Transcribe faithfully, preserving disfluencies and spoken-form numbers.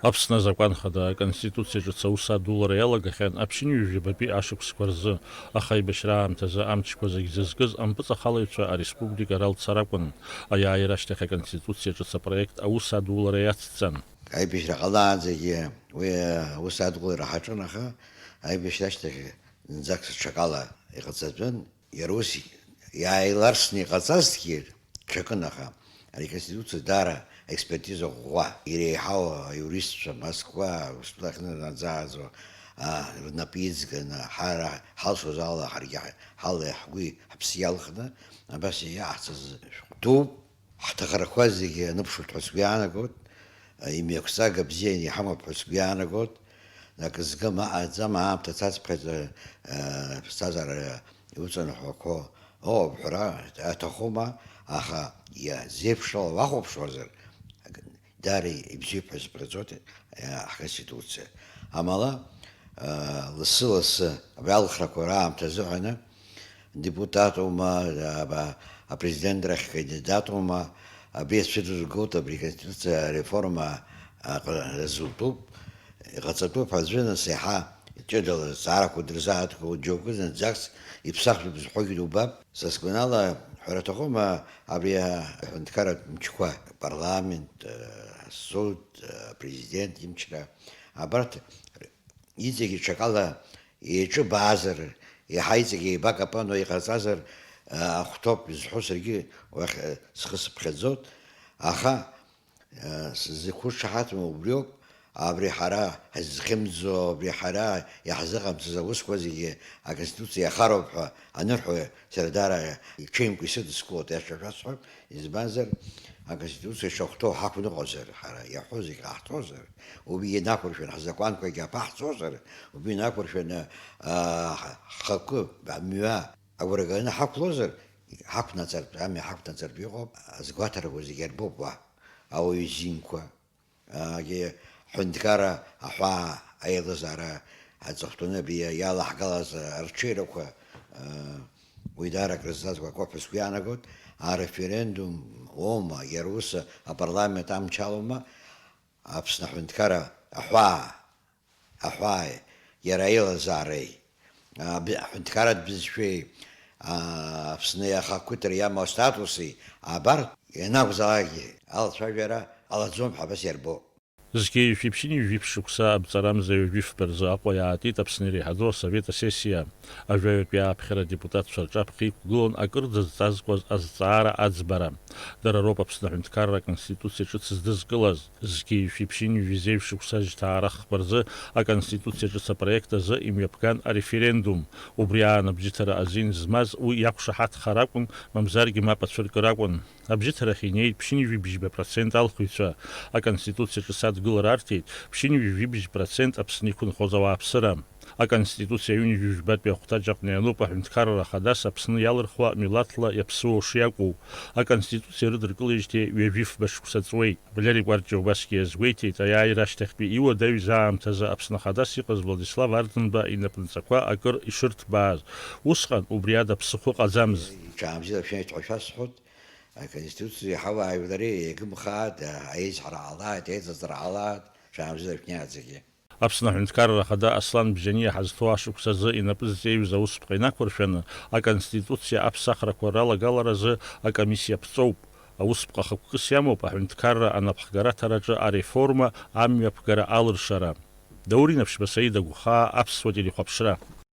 Аԥсны азакәан хада Аконституциа ҿыц аус адулара иалагахьан аԥшьынҩажәи жәабатәи ашықәсқәа рзы, аха аибашьра аамҭазы амчқәа зегь зызкыз ампыҵахалаҩцәа ареспублика ралцар акәын. Аиааира ашьҭахь Аконституциа ҿыц апроект аус адулара иацҵан. Аибашьра ҟалаанӡагьы уи аус адулара ҳаҿын, аха аибашьра ашьҭахь зынӡак ҽакала иҟаҵатәын. Иара ус иааиларсны иҟаҵазҭгьы ҽакын, аха ари Конституциа даара аекспертиза ӷәӷәа иреиҳау аиуристцәа Москва, Урыстәылахь наӡааӡо, а, рнапы иҵганы, ҳара ҳалшоз ала, ҳаргьы ҳа-, ҳалеи ҳгәи ҳаԥсы иалхны, абас иаҳцаз шәҟәтәуп. Ҳҭахрақәа зегьы аныԥшуеит ҳәа сгәы иаанагоит, имҩақәҵага бзианы иҳамоуп ҳәа сгәы иаанагоит. Акы згым аҟаӡам, аамҭа цацԥхьаӡа, э, ԥсҭазаара иуҵанаҳәақәо ыҟоуп ҳәара аҭахума, аха иазеиԥшрала уахәаԥшуазар, даара ибзиоуп ҳәа сыԥхьаӡоит, э, ҳконституциа. Амала, э, лассы-лассы абри алхрақәа раамҭа азыҳәаны, депутатума, аба-, апрезидентрахь кандидатума, абри ацәырызгоит, абри Конституциа ареформа аҟны зутәуп, иҟаҵатәуп, аӡәы нас иаҳа ҷыдала азҵаарақәа дырзааҭгылоит, џьоукы зынӡаск иԥсахтәуп зҳәогьы дубап. Са сгәанала, ҳәара аҭахума, абри аҳәынҭқарратә мчқәа, апарламент, асуд, апрезидент имчра, абарҭ иҵегьы ҽакала еиҿыбаазар, еиҳа иҵегьы еибакапано иҟаҵазар, а, ахәҭоуп изҳәо саргьы уахь, а, схы сыԥхьаӡоит, аха, а, сзықәшаҳаҭым убриоуп, абри ҳара ҳазхьымӡо, абри ҳара иаҳзыҟамҵаз аусқәа зегьы Аконституциа иахароуп ҳәа анырҳәо, сара даара иҽеимкәа исыдыскылоит, аиаша шәасҳәап, избанзар, Аконституциа шахәҭоу ҳақәныҟәозар, ҳара иаҳҳәо зегь ҟаҳҵозар, убри инақәыршәаны ҳзакәанқәагьы аԥаҳҵозар, убри инақәыршәаны, аа, ҳхықәкы, амҩа агәра ганы ҳақәлозар, ҳақәнаҵартә, амҩа ҳақәнаҵартә иҟоуп, азгәаҭарақәа зегь арбоуп уа, ауаҩы изинқәа, егьи ҳҳәынҭқарра аҳәаа аилазаара аҵыхәтәаны абри иалаҳгалаз арҽеирақәа, уи даара акрызҵазкуа акоуп ҳәа сгәы иаанагоит, ареферендум оума, иара ус апарламент амч алоума, Аԥсны аҳәынҭқарра аҳәаа, аҳәааи, иара аилазаареи, аб-, аҳәынҭқарратә бызшәеи, а, Аԥсны ахақәиҭра иамоу астатуси абарҭ ианакәзаалакгьы алацәажәара ҟалаӡом ҳәа абас иарбоуп. Зқьи жәшәи ԥшьынҩажәи жәиԥшь шықәса абҵарамза ҩажәи фба рзы Аҟәа иаатит Аԥсны иреиҳаӡоу асовет асессиа. Ажәаҩатәи ааԥхьара адепутатцәа рҿаԥхьа иқәгылан акырӡа зҵазкуаз азҵаара аӡбара. Дара роуп Аԥсны аҳәынҭқарра аконституциа ҿыц здызкылаз. Зқьи жәшәи ԥшьынҩажәи зеижә шықәса жьҭаара хԥа рзы аконституциа ҿыц апроект азы имҩаԥган ареферендум. Убри аан абжьыҭара азин змаз уи иақәшаҳаҭхар акәын, мамзаргьы мап ацәыркыр акәын. Абжьыҭарахь инеит ԥшьынҩажәи бжьба процент алхыҩцәа, аконституциа ҿыц адгылара арҭеит ԥшьынҩажәи жәибжь процент Аԥсны иқәынхоз ауааԥсыра. Аконституциа ҩынҩажәи жәбатәи ахәҭаҷ аҟны иануп аҳәынҭқарра хадас Аԥсны иалырхуа милаҭла иаԥсуоу шиакәу. Аконституциа рыдыркылеижьҭеи ҩажәи фба шықәса ҵуеит. Валери Кәарҷиа убасгьы иазгәеиҭеит, аиааира ашьҭахьтәи иуадаҩыз аамҭазы Аԥсны хадас иҟаз Владислав Арӡынба инапынҵақәа акыр ишырҭбааз. Усҟан убри ада ԥсыхәа ыҟаӡамызт. Ҽаамжьыда шәеиҭ ҳәа шәасҳәоит, аконституциа иаҳауааҩ лареи еигымхааит, аизҳара ҟалааит, еиҵыҵра ҟалааит, ҽаамжьыда шәнеиааӡагьы. Аԥсны аҳәынҭқарра ахада Аслан Бжьаниа ҳазҭоу ашықәс азы инапы зҵеиҩыз аусԥҟа инақәыршәаны, аконституциа аԥсахрақәа ралагаларазы акомиссиа ԥҵоуп. Аусԥҟа хықәкыс иамоуп аҳәынҭқарра анапхгара аҭараҿы ареформа амҩаԥгара алыршара. Даур Инаԥшьба, Саида Гәхаа, Аԥсуа телехәаԥшра.